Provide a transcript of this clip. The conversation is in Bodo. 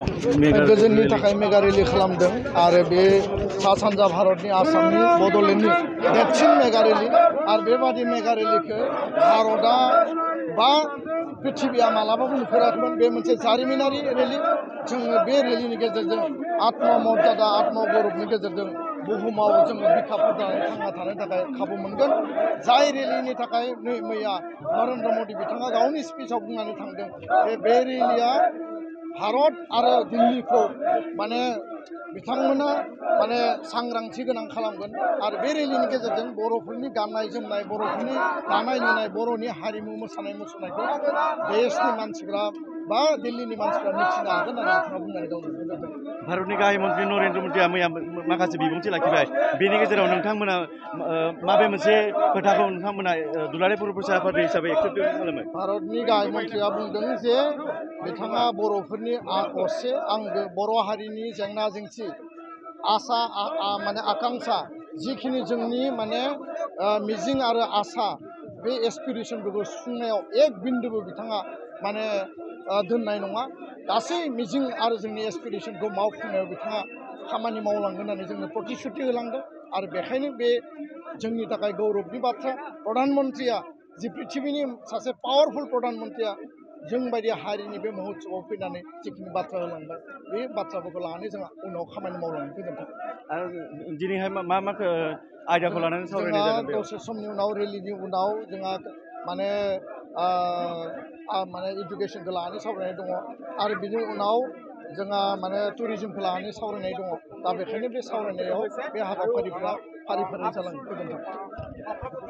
गोजोननि थाखाय मेगा रेलि खालामदों आरो बे सा सानजा भारतनि आसामनि बड'लेण्डनि देरसिन मेगा रेलि आरो बेबादि मेगा रेलिखौ भारतआ बा पृथिबिया मालाबाबो नुफेराखैमोन। बे मोनसे जारिमिनारि रेलि। जोङो बे रेलिनि गेजेरजों आत्ममर्यादा आत्मगौरबनि गेजेरजों बुहुमाव जोङो बिखा फोरदानै थांना थानो थाखाय खाबु मोनगोन। जाय रेलिनि थाखाय मैया नरेन्द्र मदि बिथाङा गावनि स्पिचआव बुंनानै थांदों बे रेलिया भारत आरो दिल्लीखौ माने बिथांमोना माने सांग्रांथि गोनां खालामगोन आरो बे रेलिनि गेजेरजों बर'फोरनि गाननाय जोमनाय बर'फोरनि दानाय लुनाय बर'नि हारिमु मोसानाय मुसुरनायखौ देशनि मानसिफ्रा बा दिल्लीनि मानसिफ्रा मिथिनो हागोन होननानै बिथाङा बुंनानै गावनि भारतनि गाहाय मन्त्रि नरेन्द्र मदिया मैया माखासे बिबुंथि लाखिबाय। बेनि गेजेराव नोंथांमोना माबे मोनसे खोथाखौ नोंथांमोना दुलाराय बर' फरायसा आफाद हिसाबै एक्सेप्ट खालामो? भारतनि गाहाय मन्थ्रिया बुंदों जे बिथाङा बर'फोरनि असे आंगो बर' हारिनि जेंना जेंसि आसा माने आकांक्षा जिखिनि जोंनि माने मिजिं आरो आसा बे एसपिरेसनफोरखौ सुफुंनायाव एक बिन्दुबो बिथाङा माने दोननाय नङा। गासै मिजिं आरो जोंनि एसपिरेसनखौ मावफुंनायाव बिथाङा खामानि मावलांगोन होननानै जोंनो प्रतिश्रुति होलांदों आरो बेखायनो बे जोंनि थाखाय गौरबनि बाथ्रा। प्रधान मन्त्रिया जि पृथिबिनि सासे पावारफुल प्रधान मन्त्रिया जोंबायदि हारिनि बे महोत्सबआव फैनानै जिखिनि बाथ्रा होलांबाय बे बाथ्राफोरखौ लानानै जोंहा उनाव खामानि मावलांनो गोजोन्थों। आरो दिनैहाय मा आयदाखौ लानानै सावरायनाय जागोन? दसे समनि उनाव रेलिनि उनाव जोंहा माने इडुकेसनखौ लानानै सावरायनाय दङ आरो बिनि उनाव जोंहा माने टुरिजमखौ लानानै सावरायनाय दङ। दा बेखायनो बे सावरायनायाव बे हाबाफारिफ्रा फारि फारि जालांनो गोजोन्थों।